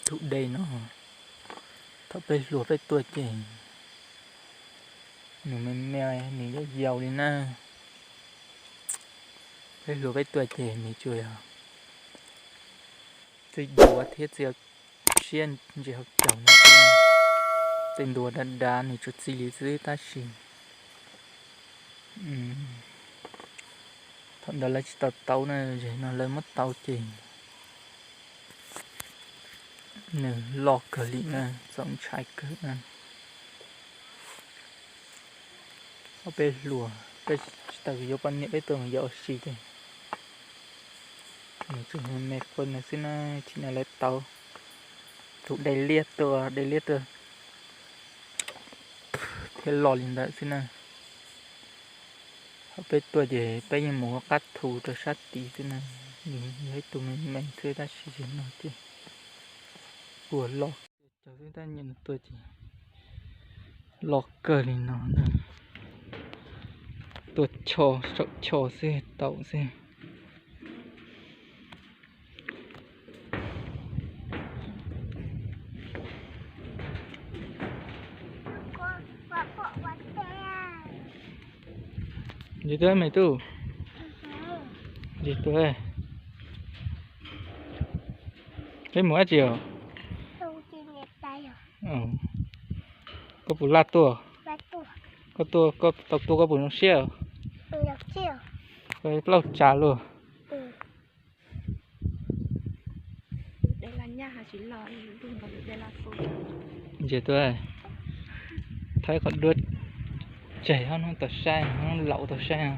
Tus dej no, thaum peb hluas peb tuaj ces nws me me, nws yau yau li na. Peb hluas peb tuaj ces nws tsuas yog txij duav thiab txij siab ntsia hauv caug no xwb. Tej ntua dav dav nws tsuas txi li xwb tab sis thaum ntawd lawv tsis tau tauv na, zem no lawv muab tauv ces nws loj kawg li na, txaus ntshai kawg na. Ob peb hluas peb tsis tau yuav poj niam peb tuaj mus yos ua si ces nws tsuas me me qhov no xwb na, tsis na lawv tauv tus dej liab tuaj, dej liab tuaj thiab loj li ntawd xwb na. Thaum peb tuaj ces peb yeej mus ua qab thu rau sab tid xwb na. Nws yog ib tug me me xwb tab sis zem no ces ua loj kawg xwb, tab nyiam tuaj ces loj kawg li no na. Tuaj choj saum choj xwb tau xwb. Ntshe tuaj me tub, ntshe tuaj. Peb mus dab tsi os? Koj puas laj tuaj? Koj tuaj, koj tau tuaj koj puas zoo siab? Koj plaub tsav luaj. Ntsia tuaj, thaib qhov duab tseg ho no tau saib, ho laum tau saib.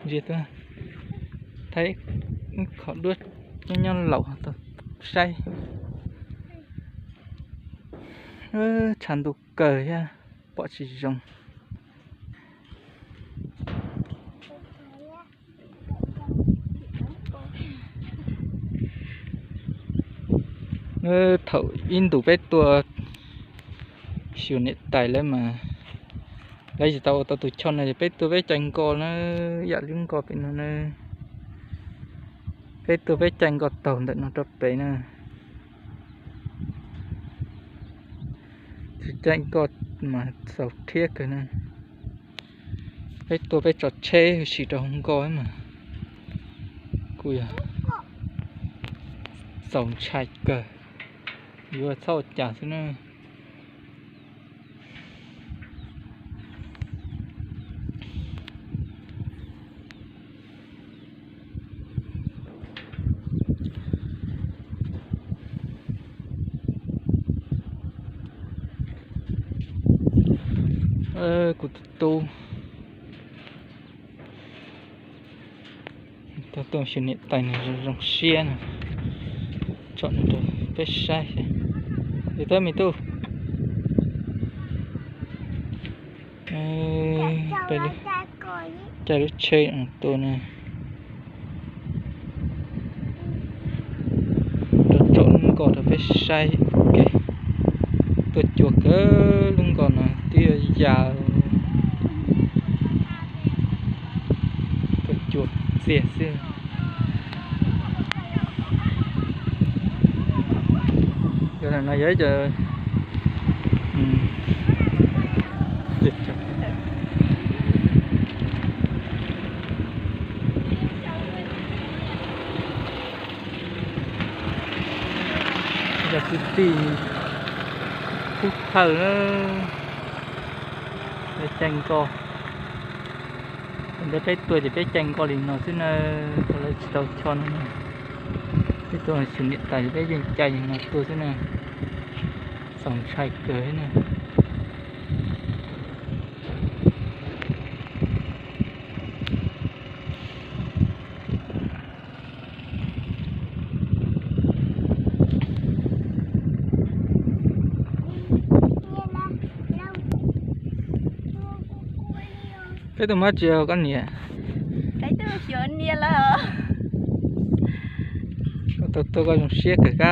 Ntsia tuaj, thaib qhov duab nyob nyob laum tau saib. Tshav ntuj kawg thiab pom tsis zoo. Thaum ib ntus peb tuaj xyuas niam tais lawv mas lawv tsis tau ua tau tus choj no es peb tuaj peb caij nkoj na, yam lub nkoj pem no na. Peb tuaj peb caij nkoj taug ntawm no rau pem na. Tus caij nkoj mas txaus rhiab kawg na. Peb tuaj peb tso tsheb huv si rau hauv nkoj mas kuj yog txaus ntshai kawg, yuav txhob ua cas xwb na. Kuv tus tub tuaj xyuas niam tais nws zoo siab no, tsom nws rau peb saib. Yog tab me tub, peb caij lub tsheb tuaj na. Rau tsom lub nkoj rau peb saib ua ke. Tuaj cuag kawg lub nkoj no twb yuav ya, tuaj cuag txiag xwb. Cov no yog ib co Yog kwv tij pub thawj na, peb caij nkoj. Thaum ntawd peb tuaj ces peb caij nkoj li no xwb na, thaum lawv tsis tau choj no na. Peb tuaj xyuas niam tais peb yeej caij li no tuaj xwb na. Txaus ntshai kawg na. Peb tuaj mus dab tsi koj niam? Koj tuaj tuaj koj zoo siab kawg kab.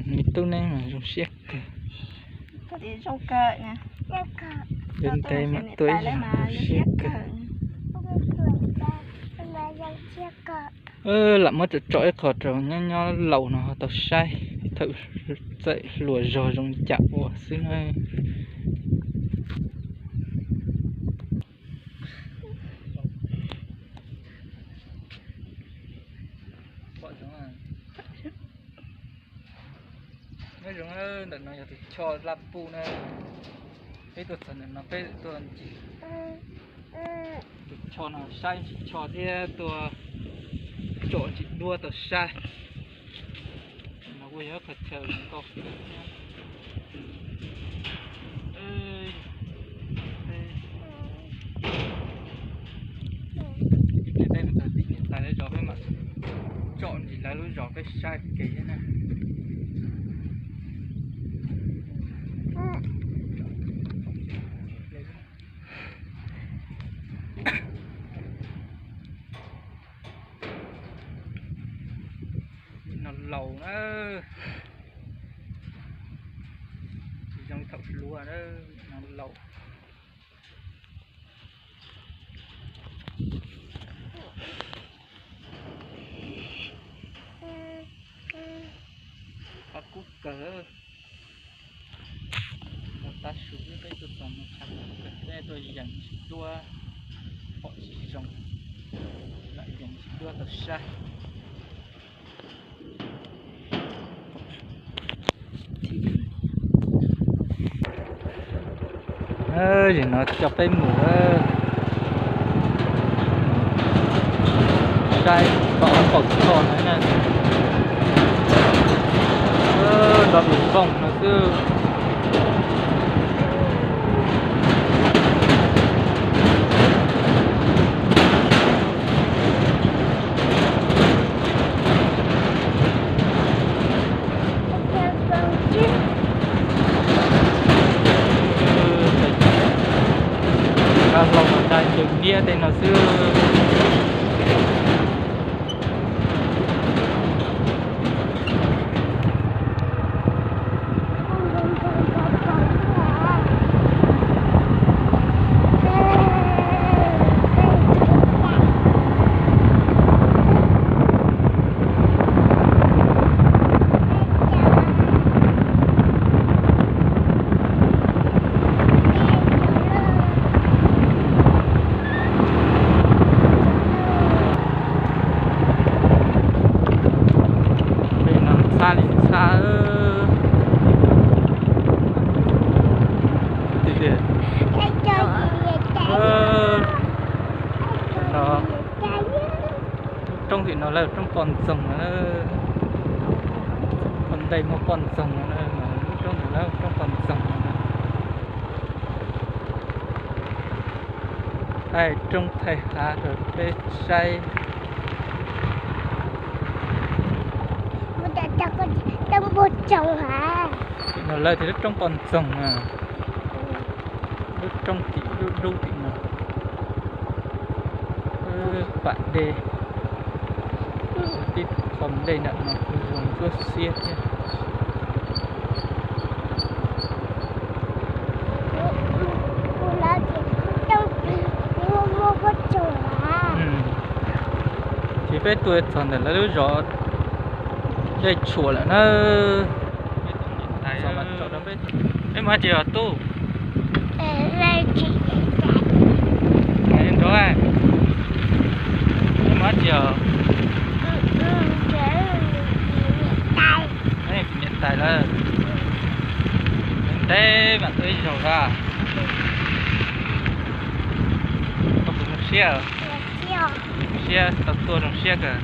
Me tub neb mas zoo siab kawg. Zoo kawg. Ntev mam tuaj ib zaug siab kawg. Lam muab tsom tsom ib qho rau nyob nyob laus no tau saib, thaum txawm hluas zog zoo li cas ua xwb na. Nyob zoo, ntawm no yog tus choj laj puj na. Peb tuaj txog ntawm no peb tuaj ncig tus choj no saib ntsis choj thiab tuaj tsom ntsis duab tau saib. No kuj yog qhov chaw zoo nkauj. Peb mus txog tim niam tais lawv zos peb mam tsom ntsis lawv lub zos peb saib kev na. No laus na, tsis zoo thaum hluas na, no laus. Qhov kub kawg. Tav su peb tuaj txog no tshav kub kawg, peb tuaj yees ntsis duab pom tsis zoo, lam yees ntsis duab tau saib. Zaum no coj peb mus saib tau ob npaum toj no na. Nrov mus vooj no xwb. Kab hlau mas dai ncws ntiab tej no xwb. Pem no ntxhab li ntxhab. Tim no, lub roob tim no lawv roob poj ntxoog no, poj ntej muaj poj ntxoog no, lub roob tim lawv roob poj ntxoog no. Thaij roob thaij hav rau peb saib. Tim no lawv tias lub roob poj ntxoog na. Lub roob tim lub dub tim no. Pam dej, tib qho dej nram no kuj zoo ntsuab xiab thiab. Ces peb tuaj txog ntawm lawv lub zos Dej Tshuam lawm na. Peb mus dab tsi os tub? Nrog, peb mus dab tsi os? Niam tais lawm. Ntev mam tuaj ib zaug na. Koj puas zoo siab? Zoo siab, tau tuaj zoo siab kawg.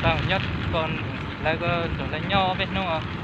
Tau nyob, koj, lawv, koj nrog lawv nyob peb hnub.